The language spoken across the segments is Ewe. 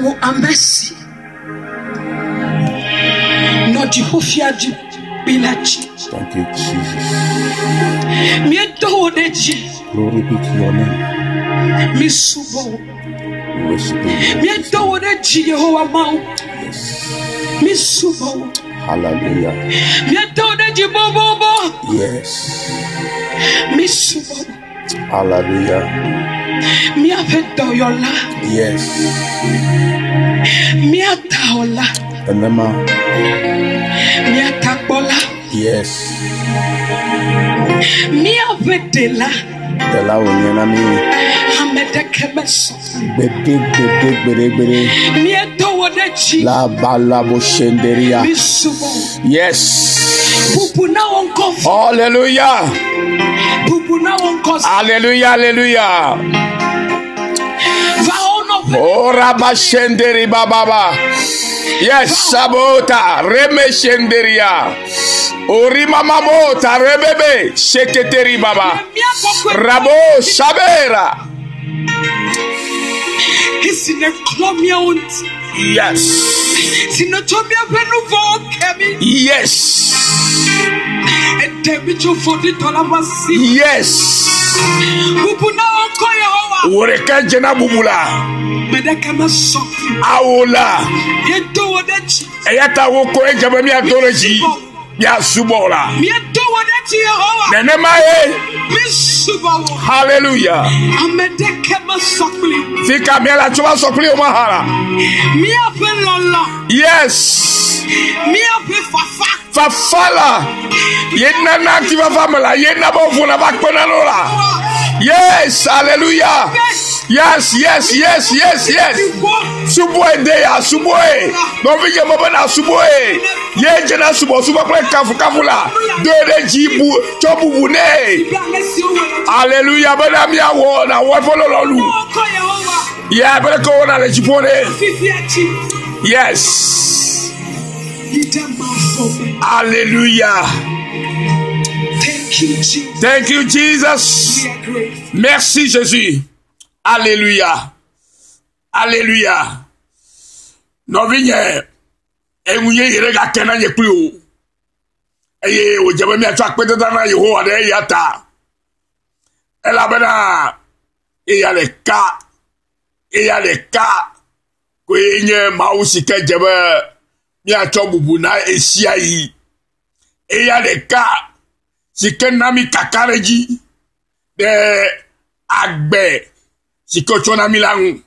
Wò ame si nɔ dziƒofiazikpui la dzi. Thank you, Jesus. Míedo wò ɖe dzi. Glory be to your name. Mísubɔ wò. We worship you. Lord. Míedo wò ɖe dzi, Yehowa Mawu. Yes. Mísubɔ wò. Hallelujah. Míedo wò ɖe dzi bobobo. Yes. Mísubɔ wò. Hallelujah. Míaƒe dɔyɔla, Yes. mía taɔla, Enema. mía takpɔla, Yes. míaƒe ɖela. Ɖela wònye na mí. Ame ɖeke mesɔ. Gbede gbede gbede gbede. Míedo wò ɖe dzi. La balabo shenderia. Mísubɔ wò. Yes. Bubu na wò ŋkɔ vi. Hallelujah. Bubu na wò ŋkɔ zi. Hallelujah. Hallelujah. Va wò nɔƒe. Oh, Rabba Shenderi Baba. Yes, Sabota, Reme Shenderia. Orima Mamota, Rebebe, Sheketeri Baba. Mía kɔkɔe. Rabo Sabera. Esi nèklɔ míawo ŋuti. Yes. Si nètsɔ míaƒe nu vɔ̃wo ke mí. Yes. Èɖe mí tso vɔ̃ɖitɔ la ƒe asi me. Yes. Bubu na wò ŋkɔ Yehowa. Wò ɖeka dze na bubu la. Ame ɖeke mesɔ kpli wò. Awo la. Míedo wò ɖe dzi. Eya ta wò koe dze be míado ɖe dzi. Míasubɔ la. Míedo wò ɖe dzi Yehowa. Nenema ye. Mísubɔ wò. Hallelujah. Ame ɖeke mesɔ kpli wò. Fika míala tso va sɔ kpli wò mahã la. Míaƒe lɔlɔ̃. Yes. Míaƒe fafa. Fafa la. Ye nana ŋutifafa me la. Ye na be wovona va kpena ɖo la. Yes. Hallelujah. Yes. Subɔe de ya subɔe. Nɔvinye me bena subɔe. Ye dzena subɔsubɔ kple kafukafu la. Do ɖe dzi bu tsɔ bubu nɛ. Be ale si wowɔ le dzi. Hallelujah bena míawɔ na wɔ eƒe lɔlɔ̃nu. Wò ŋkɔ Yehowa. Ye abe ɖeke wowɔna le dziƒo ɖe. Fifia dzi. Yes. Yi ɖe mavɔ me. Hallelujah. Thank you, Jesus. Thank you, Jesus. We are grateful. Merci, Jésus. Alléluia. Alléluia. Nɔvinye, eŋu yeye ɖe gake na nye kpli wò. Eye wòdze be míatsɔ akpedada na Yehowa ɖe eya ta. Elabena eya ɖeka, eya ɖeka koe nye Mawu si ke dze be míatsɔ bubu na ɣesiaɣi. Eya ɖeka si ke na mí kakaɖedzi ɖe agbe si ke wòtsɔ na mí la ŋu.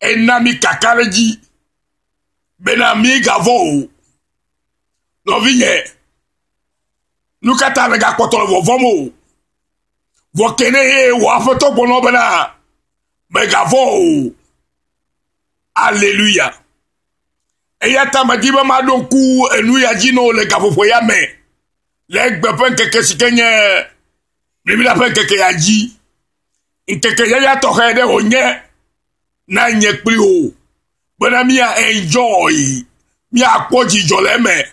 Ena mí kakaɖedzi bena mígavɔ̃ o. Nɔvinye, nu ka ta nègakpɔtɔ le vɔvɔ̃m o? Vɔ ke ne ye wò aƒetɔ gblɔ na wò bena mègavɔ̃ o. Aleluya. Eya ta medi be maɖo ŋku enu ya dzi na wò le gaƒoƒo ya me le egbe ƒe ŋkeke si ke nye Biblia ƒe ŋkeke ya dzi. Ŋkeke yaya tɔxɛ ɖe wònye na nye kpli wò bena mía enjoy, míakpɔ dzidzɔ le eme,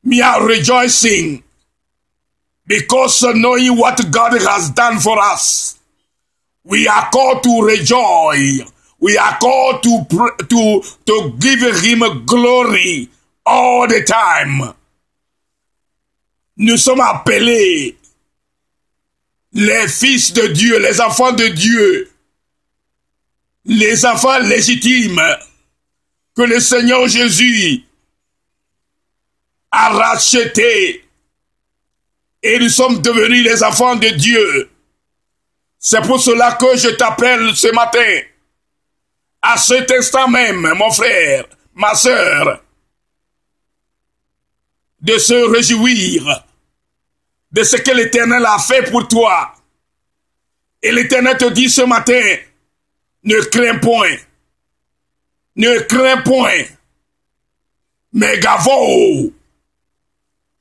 mía rejoicing because knowing what God has done for us. We are called to rejoice. We are called to give him glory all the time. Nous sommes appelés les fils de Dieu, les enfants de Dieu, les enfants légitimes que le Seigneur Jésus a rachetés. Et nous sommes devenus les enfants de Dieu. C'est pour cela que je t'appelle ce matin, à cet instant même, mon frère, ma sœur, de se réjouir de ce que l'Éternel a fait pour toi. Et l'Éternel te dit ce matin, ne crains point, ne crains point, mègavɔ̃ o,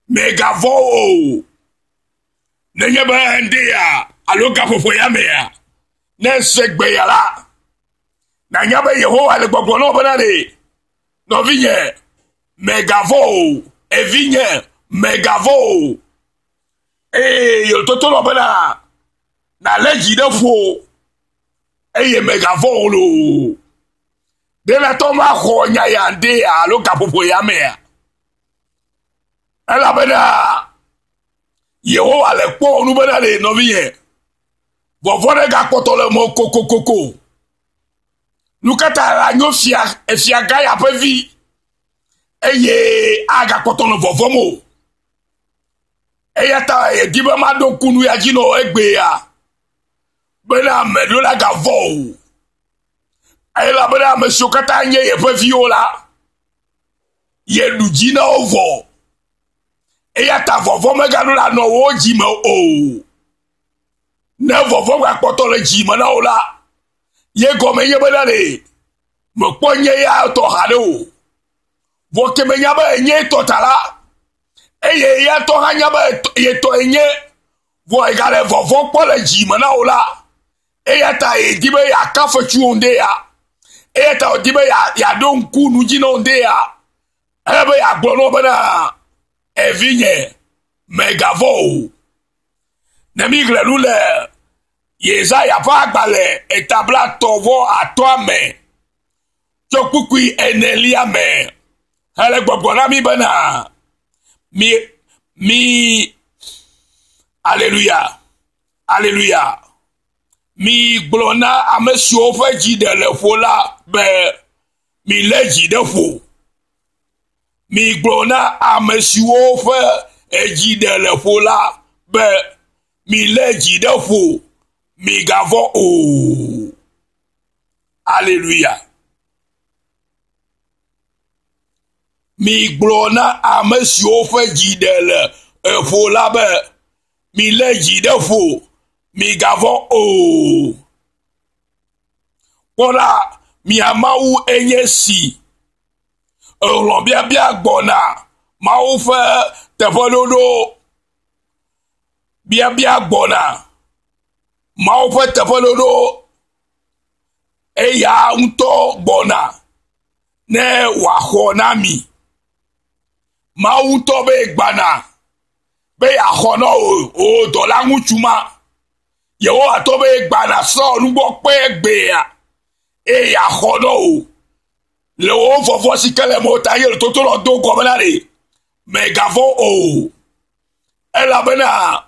mègavɔ̃ o. Nenye be ŋdi ya alo gaƒoƒo ya mea, ne ese gbe ya la, nanya be Yehowa le gbɔgblɔ na wò bena ɖe, nɔvinye, mègavɔ̃ o, evinye, mègavɔ̃ o. Eye yewòtoto nɔ bena nalé dzi ɖe ƒo eye mègavɔ̃ o loo. Ɖe nàte ŋu axɔ nya ya ɖe alo gaƒoƒo ya mea? Elabena Yehowa le kpɔ nu bena ɖe nɔvinye vɔvɔ̃ ɖe gakpɔtɔ le mɔ kokokoko. Nu ka ta anyo fia efia gã ya ƒe vi eye agakpɔtɔ nɔ vɔvɔ̃m o? Eya ta edi be maɖo ŋku nu ya dzi nɔ egbea bena ame ɖewo nagavɔ̃ o. Elabena ame siwo katã nye yeƒe viwo la, yeɖu dzi na wo vɔ. Eya ta vɔvɔ̃ megaɖo la nɔ wo dzi me o. Ne vɔvɔ̃ gakpɔtɔ le dzi me na wo la, ye gɔme nye bena ɖe mekpɔ nye ya tɔ haɖe o. Vɔ ke menya be enye tɔ ta la, eye ya tɔ hã nya be yetɔ enye, vɔ egale vɔvɔ̃ kpɔ le dzi me na wo la, eya ta yedi be yeaka fetsu wo ŋde ya. Eya ta wòdi be yeaɖo ŋku nu dzi na wo ŋde ya. Ele be yeagblɔ na wo bena, evinye, mègavɔ̃ o. Ne míxlẽ nu le Yesaya ƒe agbalẽ eta blatɔ̃ vɔ atɔ̃a me tso kpukpui enelia me hele gbɔgblɔ na mí bena, mi, mi, aleluya, aleluya. Migblɔ na ame siwo ƒe dzi ɖe le ƒo la be, milé dzi ɖe ƒo. Migblɔ na ame siwo ƒe dzi ɖe le ƒo la be, milé dzi ɖe ƒo, migavɔ̃ o. Aleluya. Migblɔ na ame siwo ƒe dzi ɖe le ƒo la be, milé dzi ɖe ƒo, migavɔ̃ o. Kpɔ ɖa, mia Mawu enye si. Ehlɔ̃biabia gbɔna Mawu ƒe teƒeɖoɖo biabia gbɔna Mawu ƒe teƒeɖoɖo eya ŋutɔ gbɔna ne wòaxɔ na mi. Mawu ŋutɔ be gbana be yeaxɔ na wò wò dɔla ŋutsu ma. Yehowa tɔ be gbana Saul nugbɔ kpe gbea eye yeaxɔ na wò le wò vɔvɔ si ke le mewò ta ye toto nɔ do gɔme na ɖe mègavɔ̃ o elabena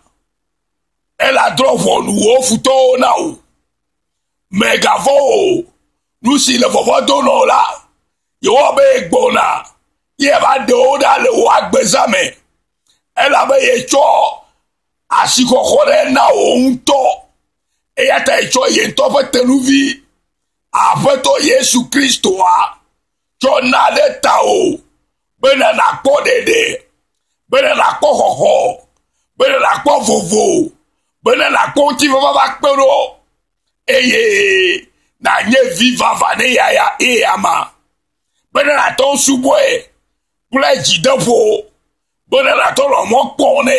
eladrɔ̃ ʋɔnu wò futɔwo na wò. Mègavɔ̃ o. Nu si le vɔvɔ̃ do nɔ wò la, Yehowa be yegbɔna ye yeava ɖe wo ɖa le wò agbezã me elabe yetsɔ asixɔxɔ ɖe na wò ŋutɔ. Eya ta etsɔ ye ŋutɔ ƒe tenuvi Aƒetɔ Yesu Kristoa tsɔ na ɖe tawò bena nàkpɔ ɖeɖe, bena nàkpɔ xɔxɔ, bena nàkpɔ vovo, bena nàkpɔ ŋutifafa va kpe ɖo eye nànye vi vavã ne yaya eye ama, bena nàte ŋu subɔe kple dzideƒo, bena nàte ŋu nɔ mɔ kpɔm nɛ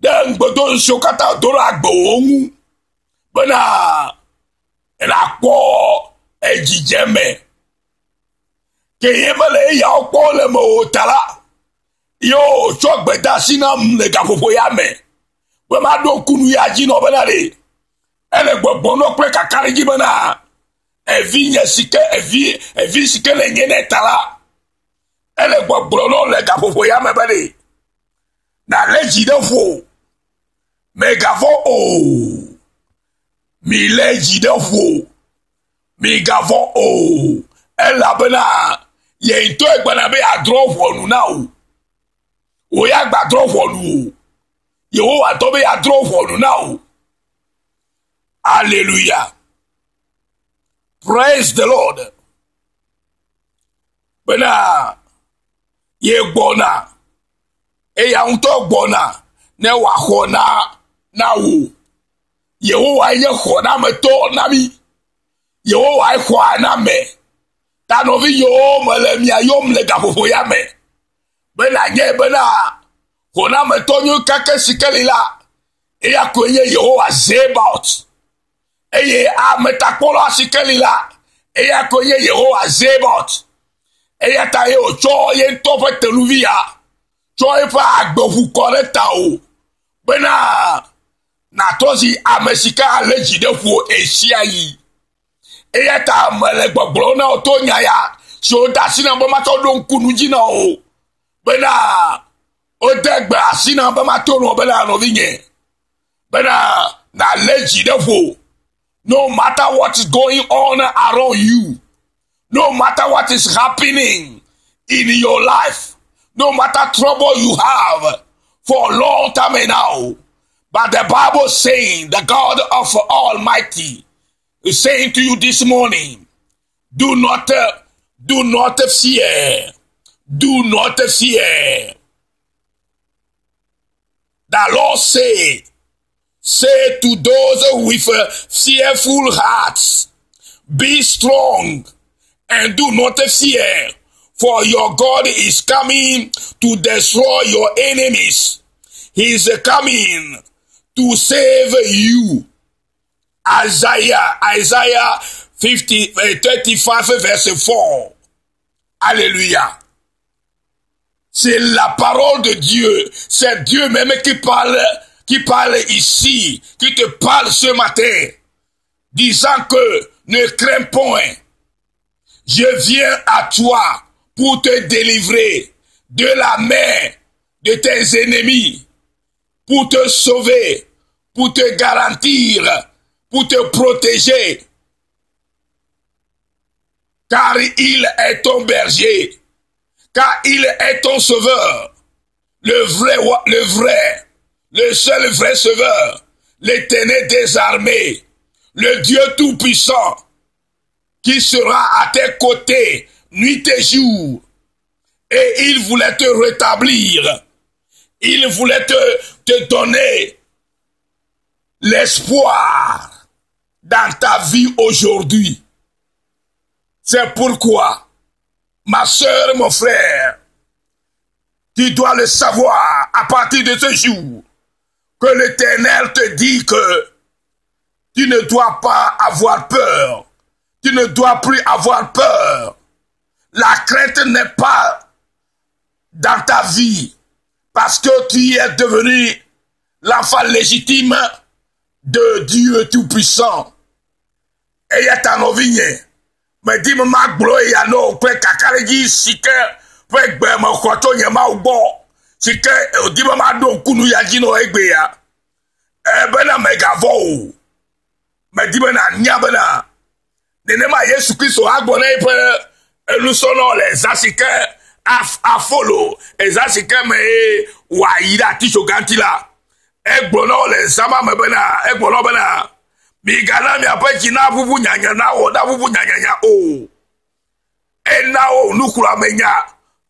ɖe ŋugbedodo siwo katã wòdo ɖe agbewò ŋu bena nàkpɔ edzidzeme. Ke ye mele eyawo kpɔm le mewò ta la, ye wòtsɔ gbedeasi nam le gaƒoƒo ya me be maɖo ŋku nu ya dzi nɔ bena ɖe ele gbɔgbɔ nɔ kple kakaɖedzi bena evinye si ke evi evi si ke le nye nɛ ta la ele gbɔgblɔ nɔ le gaƒoƒo ya me be ɖe nàlé dzi ɖe ƒo mègavɔ̃ o milé dzi ɖe ƒo migavɔ̃ o elabena ye ŋutɔe gbɔna be yeadrɔ̃ ʋɔnu na wò wò ya gbadrɔ̃ ʋɔnu o yehowa tɔ be yeadrɔ̃ ʋɔnu na wò aleluya praise the lord bena ye gbɔna eya ŋutɔ gbɔna ne wòaxɔ na na wò yehowa nye xɔnametɔ na mí yehowa xɔa na me ta nɔvinyewo mele mia yɔm le gaƒoƒo ya me bena nye bena xɔnametɔ nyui kake si ke li la eya koe nye yehowa zebaot eye ametakpɔla si ke li la eya koe nye yehowa zebaot eya ta ye wòtsɔ ye ŋutɔ ƒe tenuvi ya tsɔ eƒe agbe ʋu kɔ ɖe ta o bena nàtrɔ zi ame si ke alé dzi ɖe ƒo ɣesiaɣi. Eya ta mele gbɔgblɔm na wò to nya ya si wode asi nam be matsɔ ɖo ŋku nu dzi na wò bena wode gbe asi nam be mato nɔ bena nɔvinye bena nàlé dzi ɖe ƒo. No matter what is going on around you, no matter what is happening in your life, no matter trouble you have for a long time now, but the Bible saying the God of Almighty is saying to you this morning, do not, do not fear. Do not fear. The Lord say, say to those with fearful hearts, be strong and do not fear, for your God is coming to destroy your enemies. He is coming to save you. Isaiah, Isaiah 50, 35, verset 4. Alléluia. C'est la parole de Dieu. C'est Dieu même qui parle, qui parle ici, qui te parle ce matin, disant que ne crains point. Je viens à toi pour te délivrer de la main de tes ennemis, pour te sauver, pour te garantir, pour te protéger. Car il est ton berger, car il est ton sauveur, le vrai, le vrai, le seul vrai sauveur, l'éternel des armées, le Dieu tout-puissant, qui sera à tes côtés nuit et jour. Et il voulait te rétablir. Il voulait te, te donner l'espoir dans ta vie aujourd'hui. C'est pourquoi, ma soeur, mon frère, tu dois le savoir à partir de ce jour que l'Éternel te dit que tu ne dois pas avoir peur. Tu ne dois plus avoir peur. La crainte n'est pas dans ta vie parce que tu es devenu l'enfant légitime de Dieu Tout-Puissant. Eya ta nɔvinye, medi be magblɔ eya na wò kple kakaɖedzi si ke ƒe gbe mexɔ tso nye Mawu gbɔ, si ke wòdi be maɖo ŋku nu ya dzi na wò egbea. Ebena mègavɔ̃ o. Medi be nànya bena nenema Yesu Kristo agblɔ na eƒe enusrɔ̃lawo le zã si ke afolo, ezã si ke me ye wòayi ɖe atitsoga ŋuti la, egblɔ na wo le zã ma me bena, egblɔ na wo bena, migana miaƒe dzi naʋuʋu nyanya nawɔ naʋuʋu nyanyanya o. Ena wo nuxlɔ̃amenya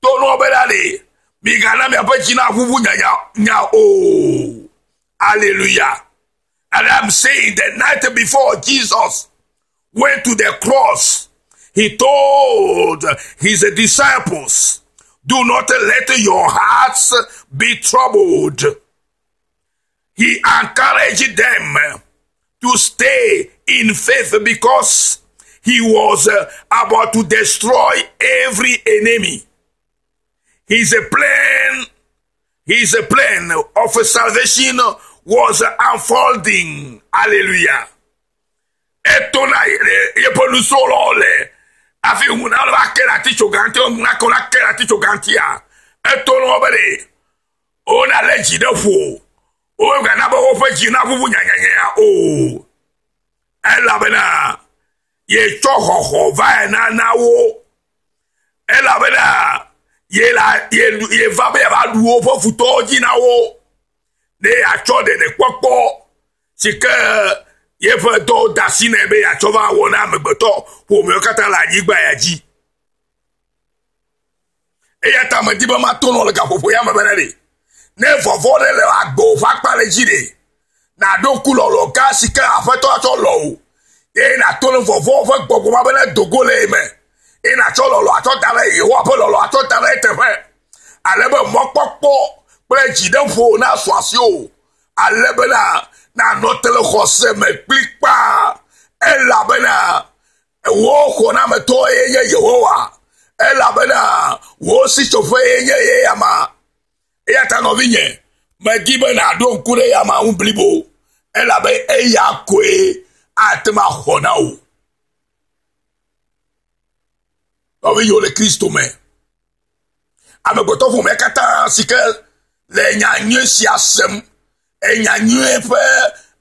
to na wo bena ɖe migana miaƒe dzi naʋuʋu nyanya nya o. Hallelujah. And I'm saying the night before Jesus went to the cross, he told his disciples, Do not let your hearts be troubled. He encouraged them to stay in faith because he was about to destroy every enemy. His plan, his plan of salvation was unfolding. Hallelujah. Etona yeƒe nusrɔ̃lawo le hafi ŋu na va ke ɖe atitsoga ŋuti, ŋu na ke na ke ɖe atitsoga ŋutia, eto na wo be ɖe wonalé dzi ɖe ƒo, womegana be woƒe dzi naʋuʋu nyanyanya o, elabena yetsɔ xɔxɔ va na na wo, elabena ye la ye ye va be yeava ɖu woƒe futɔwo dzi na wo, ne yeatsɔ ɖeɖekpɔkpɔ si ke yeƒe dɔwo de asi nɛ be yeatsɔ va wɔ na amegbetɔ ƒomewo katã le anyigba ya dzi. Eya ta medi be mato nɔ le gaƒoƒo ya me bena ɖe ne vɔvɔ̃ ɖe le agbewo ƒe akpa ɖe dzi ɖe, nàɖo ŋku lɔlɔ̃ gã si ke Aƒetɔ atsɔ lɔ̃ wò eye nàto ne vɔvɔ̃ ƒe gbɔgbɔ ma be nedo go le eme eye nàtsɔ lɔlɔ̃ atsɔ da ɖe Yehowa ƒe lɔlɔ̃ atsɔ da ɖe eteƒe ale be mɔkpɔkpɔ kple dziɖeƒo nasu asiwò ale bena nànɔ te le xɔse me kplikpaa elabena wò xɔnametɔ ye nye Yehowa elabena wò sitsoƒe ye nye eyama. Eya ta nɔvinye, medi be nàɖo ŋku ɖe eyama ŋu blibo elabe eya koe ate ŋu axɔ na wò. Nɔvi yiwo le Kristo me. Amegbetɔ ƒomea katã si ke le nya nyui sia sem, enya nyui ƒe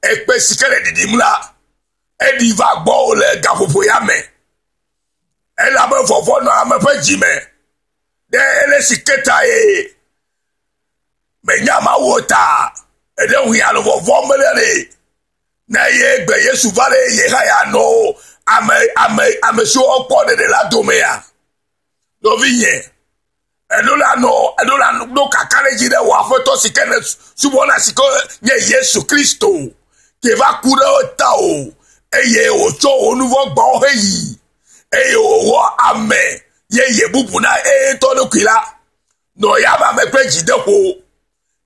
ekpe si ke le ɖiɖim la, eɖi va gbɔwò le gaƒoƒo ya me. Elabe vɔvɔ̃ nɔ ame ƒe dzi me ɖe ele si ke ta ye menya Mawu o ta eɖe ŋu alo vɔvɔ̃ mele ɖe. Ne ye gbe Yesu va ɖe ye hã yeanɔ ame ame ame siwo kpɔ ɖeɖe la domea. Nɔvinye, èɖo la nɔ èɖo la ɖo kakaɖedzi ɖe wò Aƒetɔ si ke nèsubɔna si ke nye Yesu Kristo ke va ku ɖe ta o eye wòtsɔ wò nu vɔ̃ gbɔwo heyi eye wòwɔ ame yeye bubu na eye ŋutɔ ɖokui la, nɔ ya me kple dzideƒo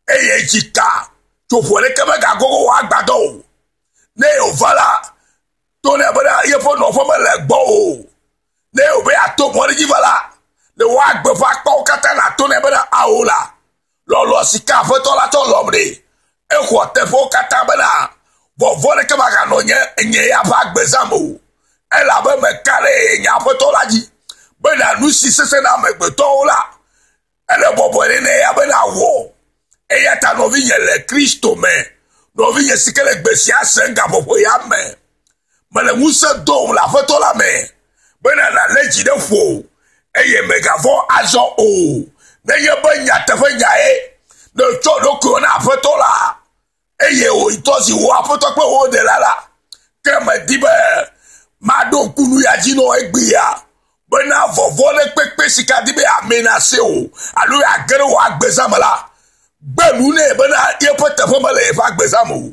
eye dzika tsoƒo aɖeke megagogo wò agbadɔ o. Ne wòva la, to nɛ bena yeƒe nɔƒe mele gbɔ o. Ne wòbe yeato mɔ ɖe dzi va la, le wò agbe ƒe akpawo katã nàto nɛ bena ao la, lɔlɔ̃ si ke Aƒetɔ la tsɔ lɔ̃m ɖe, exɔ teƒewo katã bena vɔvɔ̃ ɖeke maganɔ nye nye ya ƒe agbe zãm o. Elabe meka ɖe nye Aƒetɔ la dzi bena nu si sesẽ na amegbetɔwo la, ele bɔbɔe ɖe ne ya bena wɔ. Eya ta nɔvinye le Kristo me, nɔvinye si ke le gbe sia sem gaƒoƒo ya me, mele ŋusẽ dom le Aƒetɔ la me bena nàlé dzi ɖe ƒo eye mègavɔ̃ azɔ o. Nenye be nyateƒe nyae nètsɔ ɖokuiwò na Aƒetɔ la, eye wò ŋutɔ zi wò Aƒetɔ kple wò Ɖela la, ke medi be maɖo ŋku nu ya dzi nɔ egbea bena vɔvɔ̃ ɖe kpekpe si ka di be ame nase o alo yeage ɖe wò agbezã me la, gbe nu nɛ bena yeƒe teƒe mele yeƒe agbezã me o.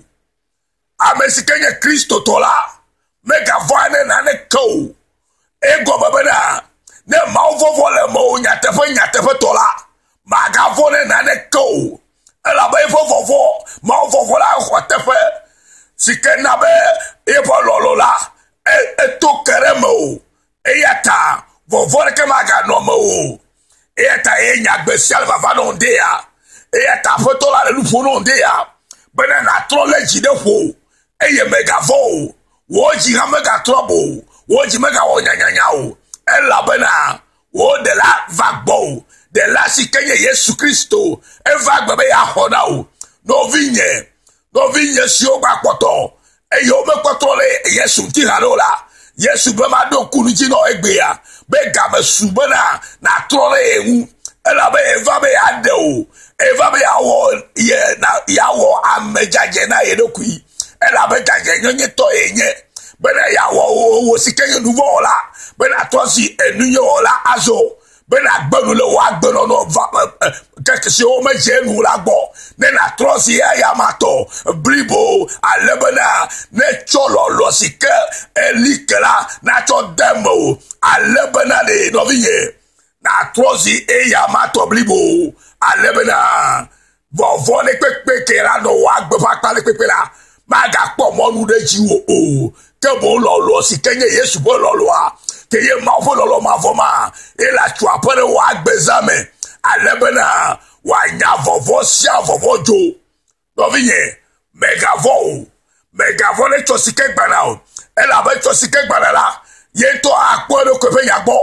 Ame si ke nye Kristotɔ la, megavɔ̃a ne naneke o. Egɔme bena, ne Mawu vɔvɔ̃ le mewò nyateƒe nyateƒetɔ la, màgavɔ̃ ne naneke o. Elabe eƒe vɔvɔ̃, Mawu vɔvɔ̃ la xɔ teƒe si ke na be eƒe lɔlɔ̃ la eto ke ɖe mewò. Eya ta vɔvɔ̃ ɖeke maganɔ mewò o. Eya ta ye nyagbe sia le vava nɔ ŋde ya. Eya ta Aƒetɔ la le nu ƒom nɔ ŋde ya bena nàtrɔ lé dzi ɖe ƒo eye mègavɔ̃ o. Wò dzi hã megatrɔ bo o. Wò dzi megawɔ nyanyanya o. Elabena wò Ɖela va gbɔwò. Ɖela si ke nye Yesu Kristo, eva gbe be yeaxɔ na wò. Nɔvinye, nɔvinye siwo gakpɔtɔ eye womekpɔtɔ le Yesu ŋuti haɖe o la, Yesu be maɖo ŋku nu dzi nɔ egbea be game su bena nàtrɔ ɖe ye ŋu. Elabe eva be yeaɖe wò, eva be yeawɔ ye yeawɔ ame dzadzɛ na ye ɖokui. Elabe dzadzɛnyenyetɔ yenye bena yeawɔ wò wò si ke nye nuvɔ̃wɔla be nàtrɔ zi enunyewɔla azɔ. be nàgbe nu le wò agbenɔnɔ va keke siwo medze enu la gbɔ ne nàtrɔ zi eya ma tɔ blibo ale bena ne tsɔ lɔlɔ si ke eli ke la natsɔ de mewò ale bena ɖe nɔvinye nàtrɔ zi eya ma tɔ blibo ale bena vɔvɔ ɖe kpekpe ke la nɔ wò agbe ƒe akpa ɖe kpekpe la magakpɔ mɔnu ɖe dziwò o ke boŋ lɔlɔ si ke nye Yesu ƒe lɔlɔa ke ye Mawu ƒe lɔlɔ mavɔ ma ye la tso aƒe ɖe wò agbezã me ale bena wòanya vɔvɔ sia vɔvɔ dzo. Nɔvinye, mègavɔ̃ o. Mègavɔ̃ ɖe tsɔ si ke gbana o. Elabe tsɔ si ke gbana la, ye ŋutɔ akpɔ eɖokui ƒe nya gbɔ.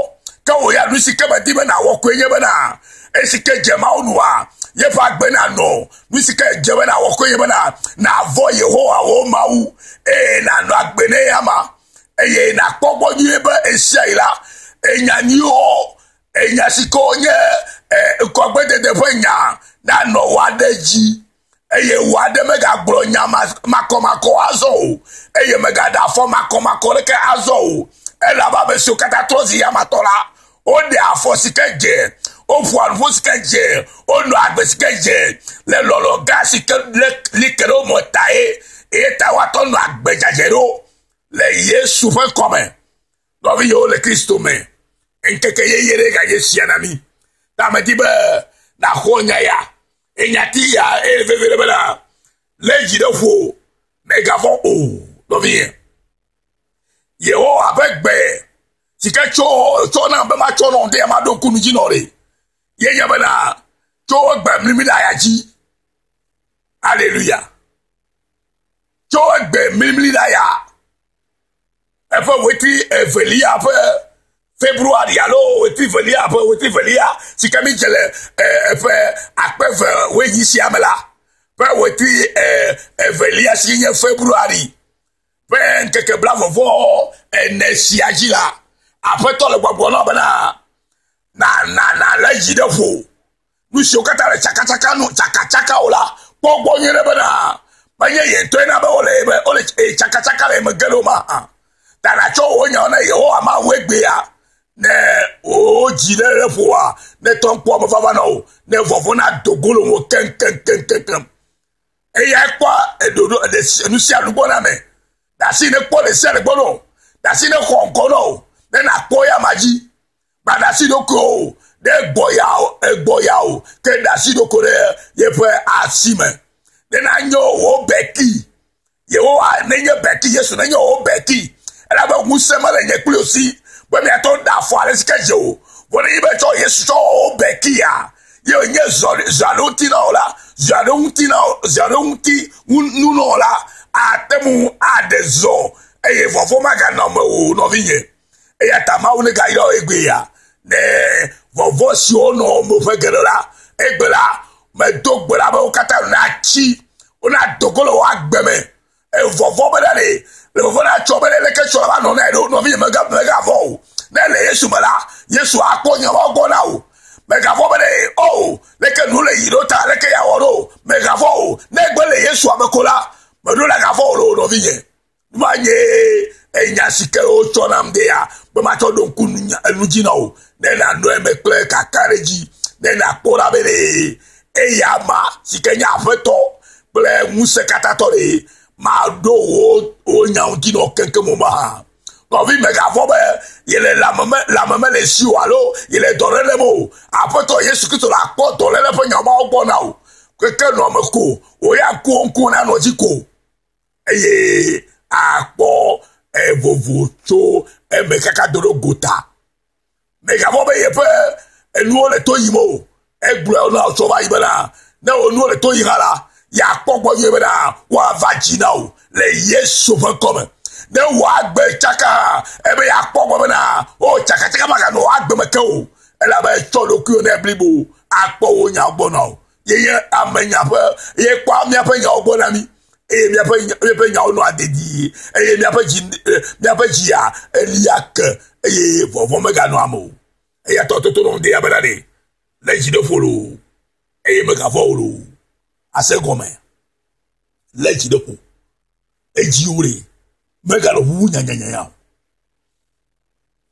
Ke wò ya nu si ke medi be nàwɔ koe nye bena esi ke dze Mawu nua, yeƒe agbe nanɔ. Nu si ke dze be nàwɔ koe nye bena nàvɔ̃ Yehowa wò Mawu eye nànɔ agbe ne eyama eye nàkpɔ gbɔ nyuie be ɣesiaɣi la, enya nyuiwo, enya si ke wonye ŋgɔgbedede ƒe nya nanɔ wò aɖe dzi eye wò aɖe megagblɔ nya makɔmakɔ azɔ o eye megaɖe afɔ makɔmakɔ ɖeke azɔ o elabe ame siwo katã trɔ zi yamatɔ la woɖe afɔ si ke dze woƒoa nuƒo si ke dze wonɔa agbe si ke dze le lɔlɔ gã si ke li ke ɖe wo me ta ye eye ta woatɔ nɔ agbe dzadzɛ ɖo le Yesu ƒe ŋkɔ me. Nɔviyewo le Kristo me, ŋkeke yeye ɖe ganye sia na mí. Ta medi be nàxɔ nya ya, enyati ya eye veve ɖe bena lé dzi ɖe ƒo, mègavɔ̃ o, nɔvinye. Yehowa ƒe gbe si ke tso tsɔ nam be matsɔ nɔ ŋdi maɖo ŋku nu dzi nɔ ɖe ye nye bena tso egbe mlimli ɖe aya dzi. Aleluya. Tso egbe mlimli ɖe aya eƒe wetri evelia ƒe February alo wetri velia ƒe wetri velia si ke mi dze le eƒe akpe eve woenyi sia me la ƒe wetri evelia si nye February ƒe ŋkeke blavɔvɔ ene sia dzi la, Aƒetɔ le gbɔgblɔ na bena na na na le dzi ɖe ƒo. Nu siwo katã le tsakatsaka nu tsakatsaka o la, kpɔ gbɔ nyuie ɖe bena menye ye ŋutɔe na be wole be wole tsakatsaka le eme ge ɖo ma hã. Ta natsɔ wò nyawo na Yehowa Mawu egbea ne wò dzi ɖe ɖe ƒoa, ne tɔ ŋkɔ ame vava na wò, ne vɔvɔ̃ na do go le wò keŋkeŋkeŋkeŋ. Eya kpɔ eɖoɖo eɖe nu sia nu gbɔ na ame. Ɖasi ne kpɔ ɖe sia ɖe gbɔ na wò. Ɖasi ne xɔ ŋkɔ na wò ne nakpɔ ya ma dzi. Gba ɖasi ɖokui o ɖe gbɔ ya o egbɔ ya o ke ɖasi ɖokui ɖe yeƒe asi me. Ne nanyo wò beki. Yehowa nenye beki Yesu nenye wò beki. Elabe ŋusẽ mele nye kpli wò si be miatɔ ɖe afɔ ale si ke dze o. Vɔ nenye be tsɔ Yesu tsɔ wò bekia ye wònye zɔ zɔ aɖe ŋuti na wò la zɔ aɖe ŋuti na wò zɔ aɖe ŋuti nu na wò la ate ŋu aɖe zɔ eye vɔvɔ̃ maganɔ me o nɔvinye. Eya ta Mawu negayɔ egbea ne vɔvɔ̃ siwo nɔ me ƒe geɖe la egbe la medo gbe ɖa be wo katã natsi wonado go le wò agbe me. Evɔvɔ̃ be ɖe le vɔvɔ̃ na tsɔ be ɖe leke tsɔ la va nɔ na ɖo nɔvinye mega megavɔ̃ o. Ne le Yesu me la Yesu akpɔ nyawo gbɔ na wò. Megavɔ̃ be ɖe o leke nu le yi ɖo ta leke ya wɔ ɖo megavɔ̃ o. Ne egbe le Yesu ame ko la meɖo la gavɔ̃ o ɖo nɔvinye. Va nye enya si ke wotsɔ nam de ya be matsɔ ɖo ŋku enu dzi na wò ne nànɔ eme kple kakaɖedzi ne nàkpɔ ɖa be ɖe eya ma si ke nye aƒetɔ kple ŋusẽkatãtɔ ɖe maɖo wò wò nyawo dzi nɔ keŋkeŋ o mahã. Nɔvi mègavɔ̃ be yele lãme me lãme mele si o alo yele dɔ ɖe lém o. Aƒetɔ Yesu Kristo le akpɔ dɔléle ƒe nya mawo gbɔ na wò. Keke nɔame ko wò ya ŋkuwo ŋkuwo nanɔ dzi ko eye akpɔ evovo tso eme kaka do ɖo gota. Mègavɔ̃ be yeƒe enuwo le to yim o. Egblɔe na wò tsɔ va yi bena ne wò nuwo le to yim hã la, yeakpɔ gbɔ nyuie bena woava dzi na wò le Yesu ƒe ŋkɔme. Ne wò agbe tsaka hã, ebe yeakpɔ gbɔ bena o tsakatsaka maganɔ wò agbe me ke o. Elabe etsɔ ɖokuiwò nɛ blibo akpɔ wò nyawo gbɔ na wò. Ye nye ame nya ƒe ye kpɔa míaƒe nyawo gbɔ na mí eye míaƒe míaƒe nyawo nɔa dedie eye míaƒe dzi míaƒe dzia elia ke eye vɔvɔ̃ meganɔa ame o. Eya ta toto nɔ ŋdi ya bena ɖe lé dzi ɖe ƒo loo eye megavɔ̃ o loo. Ase gɔme lé dzi ɖe ƒo. Edziwò ɖe meganɔ ʋuʋu nyanyanya o.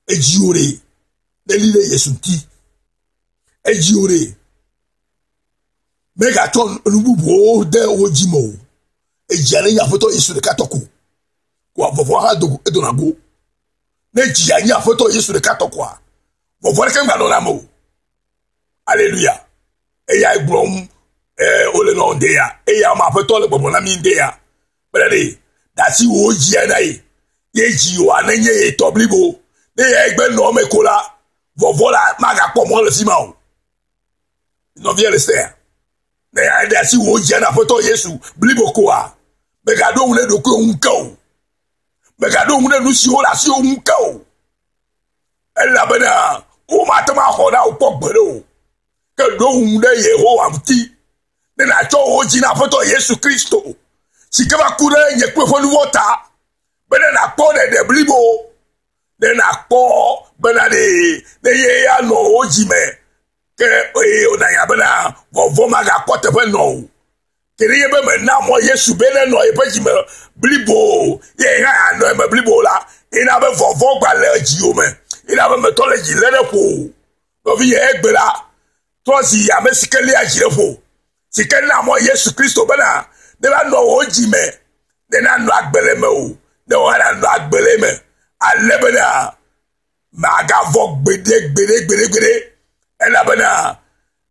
Edziwò ɖe neli ɖe Yesu ŋuti. Edziwò ɖe megatsɔ nu bubuwo de wo dzi me o. Edzia ne nye Aƒetɔ Yesu ɖeka tɔ ko. Koa vɔvɔ̃ hã do edona go. Ne dzia nye Aƒetɔ Yesu ɖeka tɔ koa, vɔvɔ̃ ɖeke meganɔna eme o. Aleluya. Eyae gblɔm ee wole nɔ ŋde ya. Eya me Aƒetɔ le gbɔgblɔm na mi ŋde ya. Bena ɖe ɖasi wò dzia na ye. Ye dzi wòa nenye ye tɔ blibo. Ne ya egbe nɔ eme ko la, vɔvɔ̃ la magakpɔ mɔ le fi ma o. Nɔvia le sea. Ne ya ɖe asi wò dzia na Aƒetɔ Yesu blibo koa, megaɖo ŋu ɖe ɖokuiwò ŋu ke o. Megaɖo ŋu ɖe nu siwo le asiwò ŋu ke o. Elabena womate ŋu axɔ na wò kpɔ gbeɖe o. Ke ɖo ŋu ɖe Yehowa ŋuti ne nàtsɔ wò dzi na Aƒetɔ Yesu Kristo si ke va ku ɖe nye kple ƒe nuvɔ̃ ta bene nàkpɔ ɖeɖe blibo ne nàkpɔ bena ɖe ne ye anɔ wò dzi me ke eye wònanya bena vɔvɔ̃ magakpɔ teƒe nɔ o. Ke nenye be mena mɔ Yesu be nenɔ yeƒe dzi me blibo ye hã anɔ eme blibo la, ena be vɔvɔ̃ gba le dziwò me. Ena be metɔ le dzi lé ɖe ƒo o. Nɔvinye egbe la, trɔ zi ame si ke léa dzi ɖe ƒo, si ke na mɔ Yesu Kristo bena neva nɔ wò dzi me, ne nanɔ agbe le eme o, ne wò hã nànɔ agbe le eme, ale bena màgavɔ̃ gbeɖe gbeɖe gbeɖe gbeɖe elabena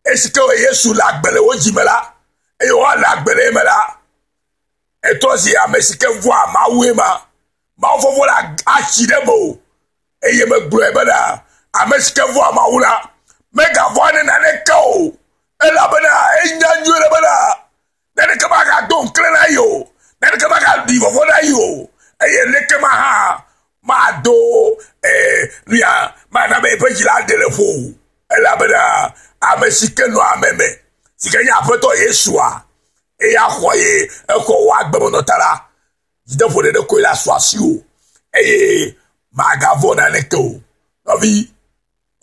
esi ke Yesu le agbe le wò dzi me la, eye wò le agbe le eme la, etrɔ zi ame si ke vɔ̃a Mawue ma. Mawu vɔvɔ̃ la atsi ɖe eme o. Eye megblɔe bena, ame si ke vɔ̃a Mawu la, megavɔ̃ ne naneke o, elabena enya nyuie ɖe bena naneke magado ŋuklẽ na ye o, naneke magaɖi vɔvɔ̃ na ye o, eye naneke ma hã Mado ee nu ya mana be eƒe dzi la ɖe le ƒo o. Elabena ame si ke nɔ ame me, si ke nye Aƒetɔ Yesua, eya xɔ ye exɔ wò agbemenɔ ta la, dzideƒo ɖeɖe koe la su asiwò eye màgavɔ̃ naneke o. Nɔvi,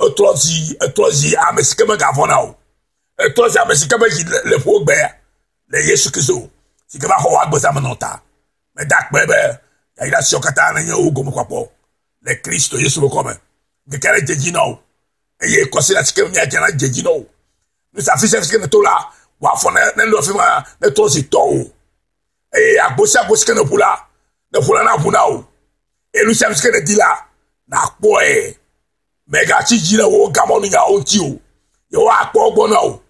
etrɔ zi etrɔ zi ame si ke megavɔ̃na o. Etrɔ zi ame si ke be dzi le ƒo gbea le Yesu Kristo si ke va xɔ wò agbezamenɔ ta. Meda akpe be yayra siawo katã nenye wò gomekpɔkpɔ le Kristo Yesu ƒe kɔme. Ŋkeke aɖe dze dzi na wò eye kɔsiɖa si ke míadze na dze dzi na wò. Nu sia afi sia fi ke nèto la, wò afɔ ne nenɔ afi ma netrɔ zi tɔwò. Eye agbo sia agbo si ke nèʋu la, neʋu la naʋu na wò. Eye nu sia nu si ke nèdi la, nàkpɔe. Mègatsi dzi ɖe wò gamɔnunyawo ŋuti o. Yehowa akpɔ egbɔ na wò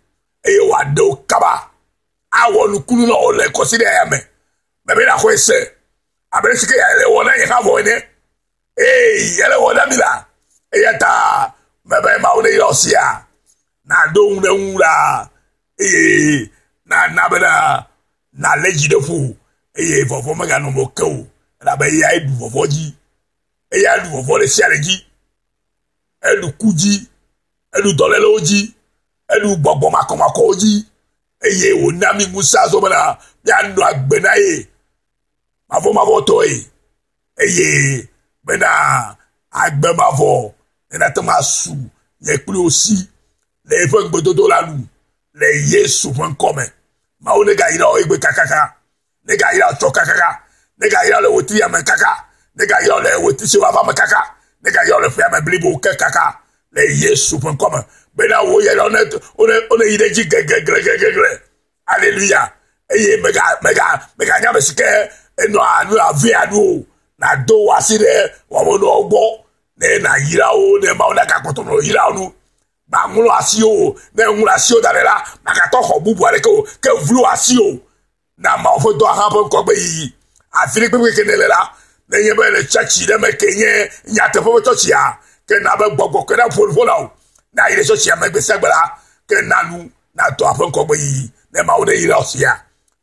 eye wòaɖe wò kaba. Awɔ nukunu na wò le kɔsiɖa ya me. Mebe nàxɔe se abe ale si ke le wɔ na nye hã vɔ ene. Ee, ele wɔ na mi la. Eya ta mebe Mawu neyra wò sia. Nàɖo ŋu ɖe eŋu ɖaa eye nàna bena nàlé dzi ɖe ƒo eye vɔvɔ̃ meganɔ mewò ke o elabe eyae ɖu vɔvɔ̃ dzi. Eya ɖu vɔvɔ̃ ɖe sia ɖe dzi. Eɖu ku dzi, eɖu dɔlélewo dzi, eɖu gbɔgbɔ makɔmakɔwo dzi eye wòna mí ŋusẽ azɔ bena míanɔ agbe na ye mavɔmavɔtɔe eye bena agbe mavɔ nenate ŋu asu nye kpli wò si le eƒe ŋugbedodo la nu le Yesu ƒe ŋkɔ me. Mawu negayra wò egbe kakaka. Negayra wò tsɔ kakaka. Negayra wò le wetri ya me kaka. Negayra wò le wetri si woava me kaka. Negayra wò le ƒea me blibo ke kaka le Yesu ƒe ŋkɔ me. Bena wò yayra ne wone wone yi ɖe edzi gegeglegeglegle. Aleluya. Eye mega mega meganya ame si ke enɔa nu avea nu o. Nàdo wò asi ɖe wɔmenɔwo gbɔ ne nàyra wo ne Mawu nagakpɔtɔ nɔ yra wo nu. Maŋlɔ asiwò o. Ne èŋlɔ asiwò da ɖi la, màgatɔ xɔ bubu aɖeke o. Ke vlo asiwò na Mawu ƒe dɔa hã ƒe ŋgɔgbeyiyi. Afi ɖe kpekpe ke nèle la, nenye be le tsɔtsi ɖe me ke nye nyateƒe ƒe tsɔtsia, ke na be gbɔgbɔ ke naƒo nuƒo na wò. Ne ayi ɖe tsɔtsia me gbe sia gbe la, ke na nu na dɔa ƒe ŋgɔgbeyiyi. Ne Mawu ne yra wò sia,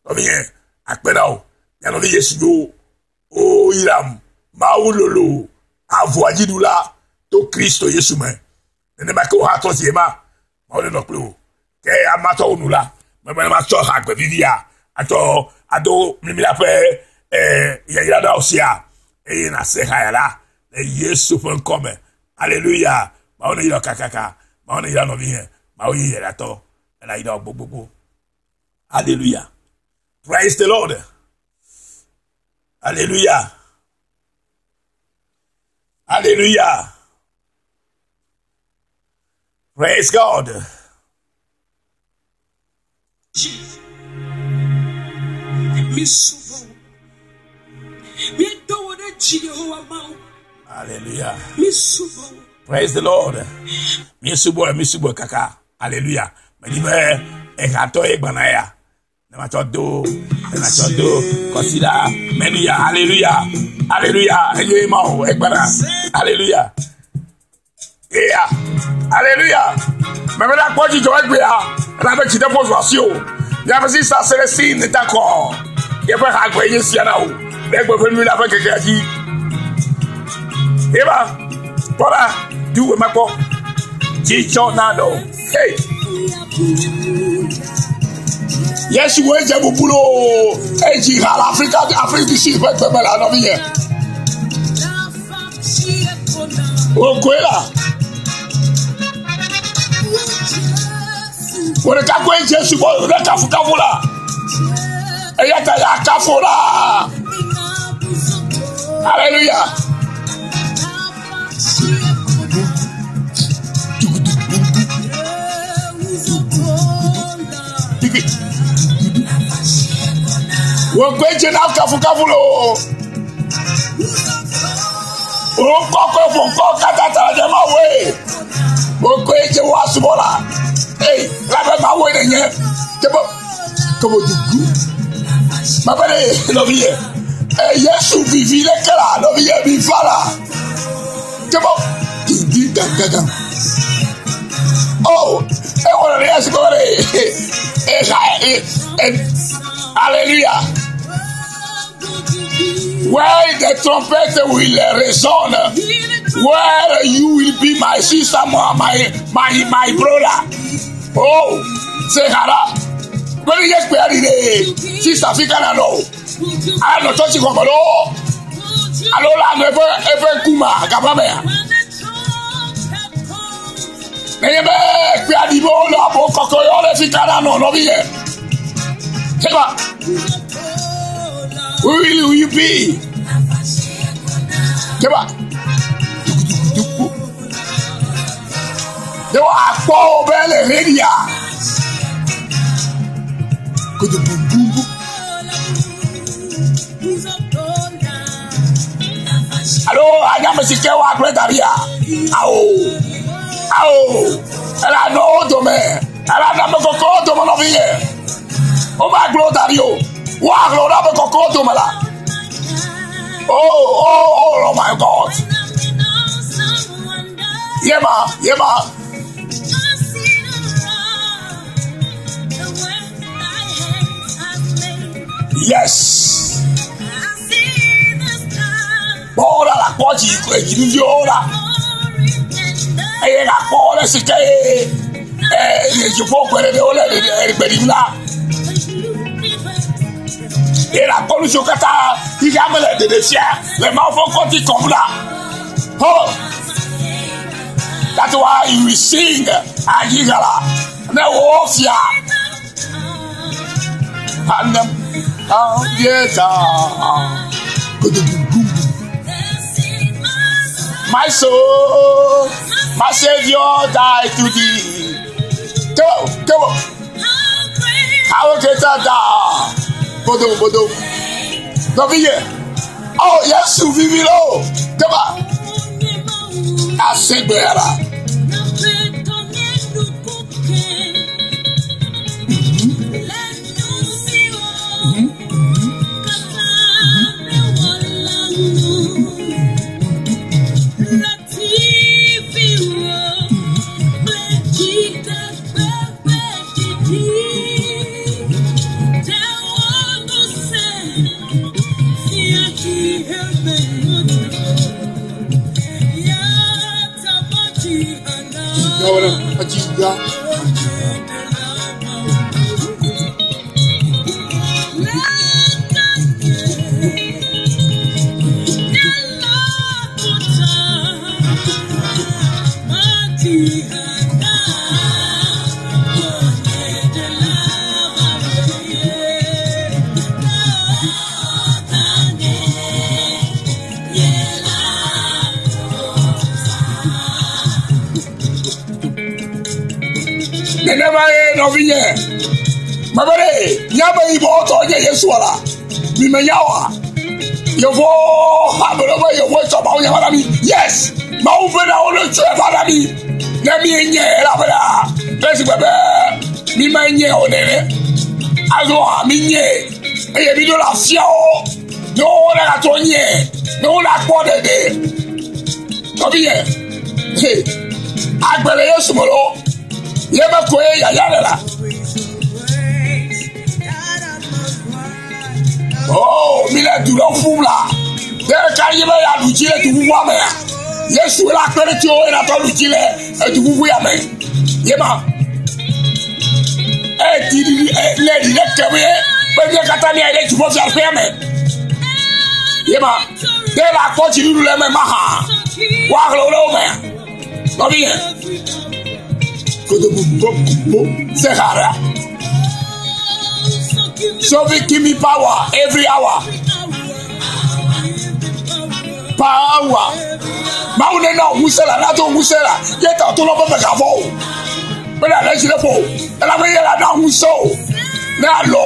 nɔvinye, akpe na wò. Mia nɔvi Yesu ɖo woyram Mawu lolo avɔa dziɖula to Kristo Yesu me. Nenema ke wò hã trɔ zi ema. Mawu nenɔ kpli wò. Ke ama tsɔ wo nu la, mebe ne matsɔ ha gbe vivia atsɔ ado mlimlia ƒe eh, yayra ɖawo sia eye nàse ha ya la le Yesu ƒe ŋkɔ me. Aleluya. Mawu ne yra kakaka. Mawu ne yra nɔvinye. Mawu ye yayratɔ. Ela yra gbogbogbò. Aleluya. Praise the Lord. Alléluia. Alléluia. Praise God. Alléluia. Praise the Lord. Mi subɔ, mi subɔ kaka. Alléluia. Medi be ehatɔ ye gbana ya. Ne matsɔ do, ne matsɔ do kɔsiɖa menu ya. Alléluia. Alléluia. Eye ma o egbana. Alléluia. Yeah. Alléluia. Mebe na kpɔ dzidzɔ egbea. Elabe dzi ɖe ƒo zu asi o. Míaƒe sista Celestine Dakɔ. Yeƒe ha gbe nye sia na o. Le egbe ƒe nu la ƒe kekea dzi. Eva, kpɔ ɖa, du wò makpɔ. Dzidzɔ na nɔ. Hey. Yesu wo dze bubu loo. Edzi ha le Afrika, Afrique du Sud ƒe gbe me la nɔvinye. Wò koe la. Wò ɖeka koe dze subɔ ɖe kafukafu la. Eya ta ya kafu la. Alléluia. Wò koe dze na kafukafu loo. Wò ŋkɔ koe ƒo ŋkɔ katã ta ɖe Mawu ye. Wò koe dze wò asubɔ la. Ei, labe Mawu nenye. Kebo, kebo dugu. Mebe ɖe nɔvinye. Yesu vivi ɖe ke la nɔvinye mi va la. Kebo, didi gangangan. Oh, ewɔ ɖe Yesu kɔ ɖe. Eha, e, e, Alléluia. Where the trumpet will resound, where you will be my sister, my brother. Oh, say hara. When you get ready, sister Fikana no. I no touch you no. Alo la no efe efe kuma gabame. Nenye be kpe adibo lo abo koko yo le Fikana no no bi ye. Seba. Who will you be? Seba. Ne wa akpɔ be le redia. Kudubububu. Alo anyame si ke wa kple da ɖia. Awo. Awo. Ele anɔwo dome. Ele aname kɔkɔwo dome nɔvi ye. Wova gblɔ da ɖi o. Woahlɔ ɖe ame kɔkɔwo dome la. Oh, oh, oh, oh my God. Yema, yema. Yes. Bɔɔla la kpɔ dzi dzinuviwo la. Eye la kpɔ le si ke ɛ dziƒo gbe ɖe wole gbe ɖim la. Eye la kpɔ nu siwo katã xexea me le ɖeɖe fia le Mawu ƒe ŋkɔ dzi kɔm la. Ho. That's why you sing Ajihala. Ne wo fia. Hanem. My soul, my Savior died to thee. Go, go. How great art thou? Bodo, bodo. Nɔvi ye. Oh, Yesu vivi lo. Come on. Asegbera. Nenema ye nɔvinye. Mebe ɖe míabe yibɔtɔ nye Yesu la. Mi menya oa? Yevuwo ame ɖewo be yevuwo tsɔ Mawu nya va na mi. Yes! Mawu ƒe na wo ne tsɔe va na mi. Ne mi nye elabena esi gbe be mi menye o nene. Azɔ hã mi nye eye mi ɖo la fia wo. Ne wo ne gatrɔ nye ne wo la kpɔ ɖeɖe. Nɔvinye, he, agbe le Yesu me loo. Ye me koe yaya le la. Oh, mi le du ɖe ƒum la. Ɖe ka yi be yeaɖu dzi le duƒuƒua mea? Yesu la kpe ɖe ŋutiwò eye nàtrɔ ɖu dzi le eduƒuƒu ya me. Ye ma. Edi ɖi le ɖi ɖe ke be be mía katã míayi ɖe dziƒofiaɖuƒea me. Ye ma. Ɖe la kpɔ dziɖuɖu le eme mahã. Woahlẽ wo ɖe wo mea? Nɔvinye. Kodobu Sehara. Sophie, give me power every hour. Power. Mawu ne na ŋusẽ la, na to ŋusẽ la, ye ta to lɔ be megavɔ o. Be na le tsi ɖe ƒo. Elabe ye la na ŋusẽ o. Ne alɔ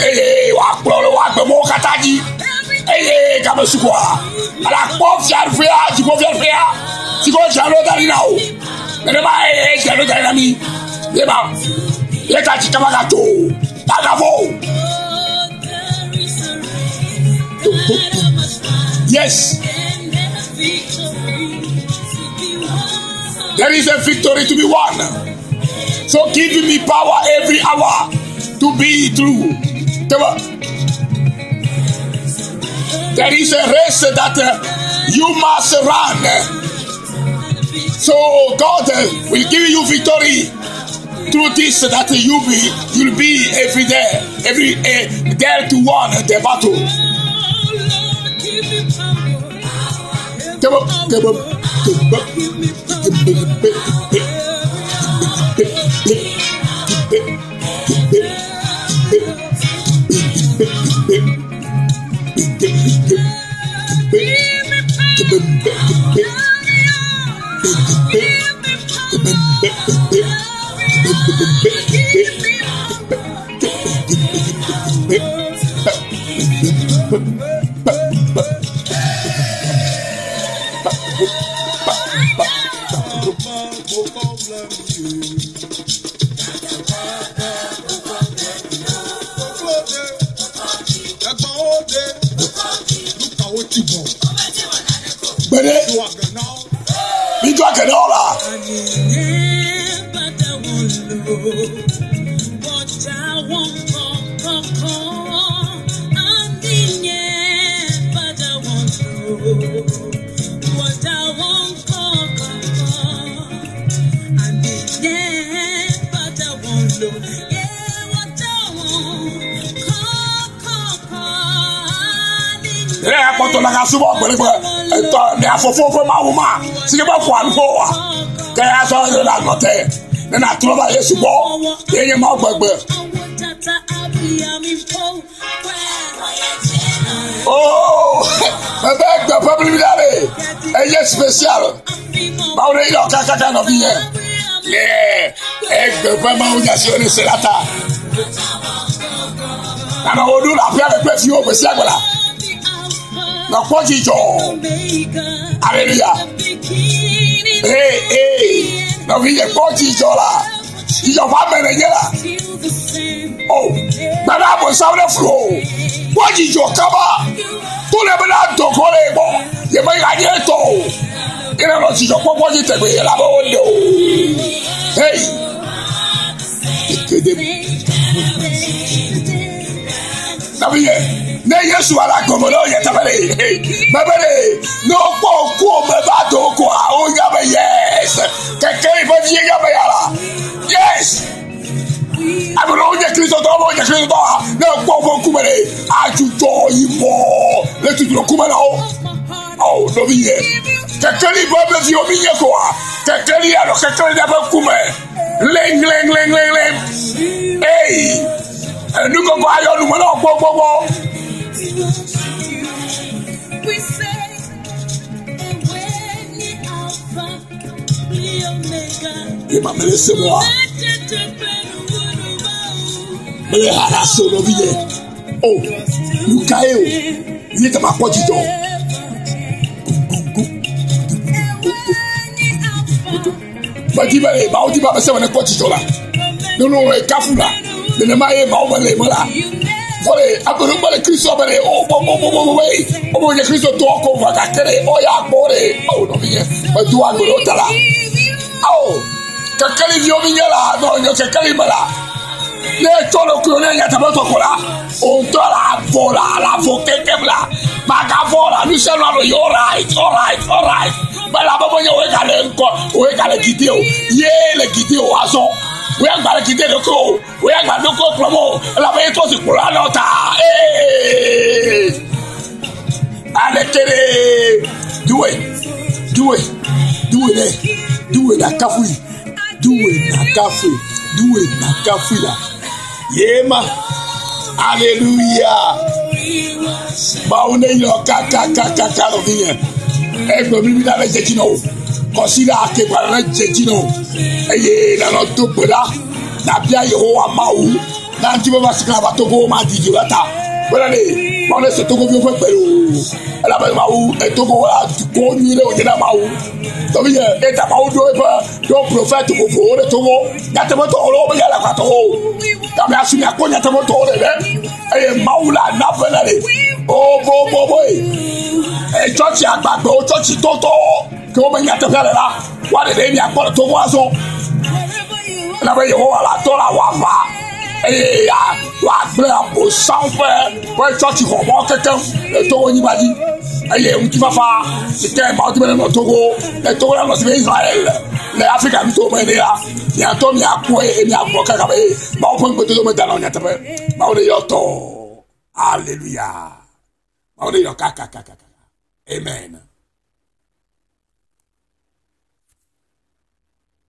eye wòakplɔ le wò agbemɔwo katã dzi. Eye game sukua, ala kpɔ fiaɖuƒea, dziƒo fiaɖuƒea, si ke wodzra ɖo da ɖi na wò. Nenema eye dzra ɖo da ɖi na mí. Ye ma, ye ta tsi kaba gato o, magavɔ o. Yes. There is a victory to be won. So give me power every hour to be true. Come on. There is a race that you must run. So God will give you victory through this that you'll be every day, every there to win the battle. Come up, come up, come up. Gbede, mi do akene ola. Ẹ akpɔtɔ la ka subɔ gbɛlɛgbɛ etɔ ne afɔfɔ ƒe mawu ma si ke be ƒo anuƒo wa ke azɔ ne la nɔ te ne na trɔ va Yesu gbɔ ye nye mawu gbegbe. Oh, mebe gbe ƒe blibi la le eye spécial mawu ɖe yɔ kakaka nɔvi nye le egbe ƒe mawu nya si wo ne se la ta. Nanɔ wo ɖu le aƒea me kple viwo gbe sia gbe la. Nɔkpɔ dzidzɔ. Alléluia. Ee ee nɔvi nye kpɔ dzidzɔ la. Dzidzɔ ƒe ame ne nye la. O gbɛdɛ abosam ɖe flu o. Kpɔ dzidzɔ kaba. To le bena dɔkɔ le gbɔ. Ye me ga nye tɔ o. Ye ne nɔ dzidzɔ kpɔkpɔ dzi tegbe elabe wo le o. Hey. Ekede. Nɔvi nye. Ne Yesu ala gɔme ne wònye teƒe ɖe mebe ɖe ne wokpɔ ŋkuwo me va do koa wonya be yes kekeli ƒe vie nya be ya la yes ame ɖewo nye kristotɔ wonye kristotɔ ne wokpɔ woƒe ŋkume ɖe adzudzɔ yibɔ le tutu ŋkume na wo o nɔvi nye kekeli ƒe veviwo mi nye koa kekeli alo kekeli ɖe ƒe ŋkume ɣleŋɣleŋɣleŋɣleŋ eyi enukɔkɔ ayɔ nume na wo gbɔgbɔgbɔ. Ye ma mele se moa. Mele ha la se nɔvi nye. O, nu ka ye o? Nye tama kpɔ dzidzɔ. Medi be le Mawu di be ame sia ame nekpɔ dzidzɔ la. Ne nu le kafu la, nenema ye Mawu me le eme la. Vɔ le ame ɖewo mele Kristo me ɖe, o bo bo bo bo bo ye, o bo nye Kristo tɔ ko vɔ gake ɖe, o ya kpɔ ɖe, o nɔvi nye, medo agbe ɖe wo ta la. O, kekeliviwo mi nye la, nɔ nye kekeli me la. Ne etsɔ ɖokuiwò ne nyateƒetɔ ko la, o ŋutɔ la vo la, la vo kekem la, magavɔ la, nu sia nu anɔ ye alright, alright, alright. Mele abe menye wòe gale ŋkɔ, wòe gale gidi o, ye le gidi o azɔ. Wòe agba le gidi ɖokui o, wòe agba ɖokui kplɔm o, elabe ye trɔ zi kplɔla nɔ ta. Ee! Aleke ɖe do it, do it, do it, do it, nakafui, do it, nakafui, do it, nakafui la. Yema, hallelujah. Mawu ne yɔ kakakakaka nɔvi nye. Egbe blibi la le dze dzi na wò. Kɔsiɖa ake gba le dze dzi na wò. Eye nanɔ do gbe ɖa. Nabia Yehowa Mawu. Na ŋuti be va si va Togo ma didi o la ta. Bena ne Mawu ne se Togoviwo ƒe gbe o. Elabe Mawu etogo la dukɔ nyui ɖe wònye na Mawu. Nɔvi nye eta Mawu ɖo eƒe ɖo profɛt vovovowo ɖe Togo. Nyateƒetɔwo ɖe wo menye alakpatɔwo o. Game asi miakpɔ nyateƒetɔwo ɖe ɖe. Eye Mawu la na ƒe na ɖe. O bo bo boe. Etsɔtsi agbagbewo tsɔtsi tɔtɔwo ke wo me nyateƒea le la woaɖe ɖe miakpɔ le Togo azɔ. Elabe Yehowa la tɔ la wɔ aʋa. Eye woagblẽ abosam ƒe ƒe tsɔtsi xɔmɔ kekeŋ le Togo nyigba dzi. Eye ŋutifafa si ke Mawu di be nenɔ Togo, le Togo la nɔ si be Israel le Afrika nutowo me ene la, miatɔ miakpɔe eye miagblɔ kaka be Mawu ƒe ŋugbedodo meda na nyateƒe. Mawu ne yɔ tɔ. Aleluya. Mawu ne yɔ kakakakaka. Amen.